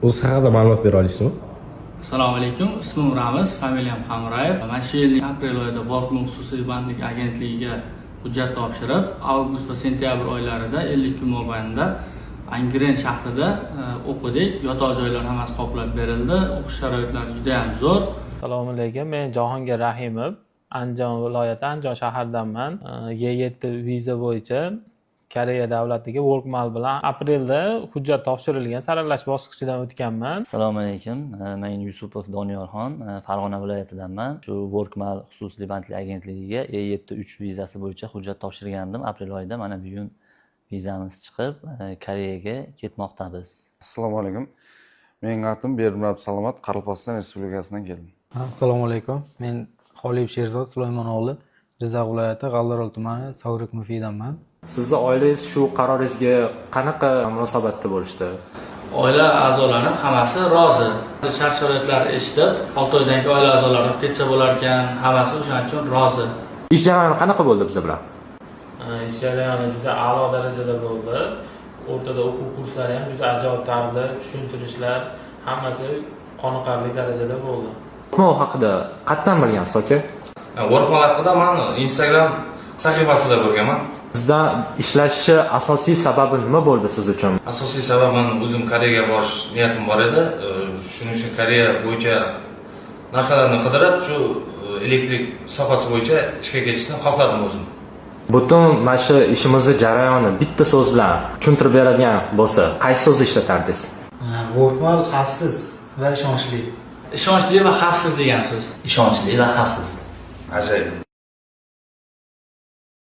O'zi haqida ma'lumot bera olasizmi? Assalomu alaykum, ismim Ramiz, familiyam Hamrayev. Mana shu yilning aprel oyida Workman xususiy bandlik agentligiga hujjat topshirib, avgust va sentyabr oylarida 50 kun mobaynida Angren shahrida o'qidik. Yotoq joylar hammasi qoplab berildi. O'qish sharoitlari juda ham zo'r. Assalomu alaykum, men Jahongir Rahimov, Andijon viloyati, Andijon shahridanman. E7 viza bo'yicha Koreya davlatiga Workmal bilan aprelda hujjat topshirilgan, saralash bosqichidan o'tganman. Assalomu alaykum. Men Yusupov Doniyorxon, Farg'ona viloyatidanman. Shu Workmal xususiy bandlik agentligiga E7 3 vizasi bo'yicha hujjat topshirgandim aprel oyida. Mana bugun vizamiz chiqib, Koreyaga ketmoqdamiz. Assalomu alaykum. Mening atim Berdimurat Salomat, Qoraqalpog'iston Respublikasidan keldim. Assalomu alaykum. Men Xoliyev Sherzod Sulaymon o'g'li, Jizzax viloyati G'allarol tumani, Sovrik Mufiydanman. Sizni oilangiz shu qaroringizga qanaqa munosabatda bo'lishdi? Oila a'zolarim hammasi rozi. Shart sharoitlarni eshitib, 6 oydan keyin oila a'zolarim ketsa bo'lar ekan, hammasi o'shaning uchun rozi. Ish jarayoni qanaqa bo'ldi bizlar bilan? Ish jarayoni juda a'lo darajada bo'ldi. O'rtada o'quv kurslari ham juda ajoyib tarzda tushuntirishlar, hammasi qoniqarli darajada bo'ldi. Workmal haqida qayerdan bilgansiz, aka? Workmal haqida man Instagram sahifasida ko'rganman. Sizda ishlashi asosiy sababi nima bo'ldi siz uchun? Asosiy sabab, man o'zim Koreyaga borish niyatim bor edi. Shuning uchun Koreya bo'yicha narsalarni qidirib, shu elektrik sohasi bo'yicha ishga ketishni xohladim o'zim. Butun mana shu ishimizni jarayoni bitta so'z bilan tushuntirib beradigan bo'lsa, qaysi so'zni ishlatardingiz? Workmal xavfsiz va ishonchli. Ishonchli va xavfsiz degan so'z. Ishonchli va xavfsiz. Ajoyib.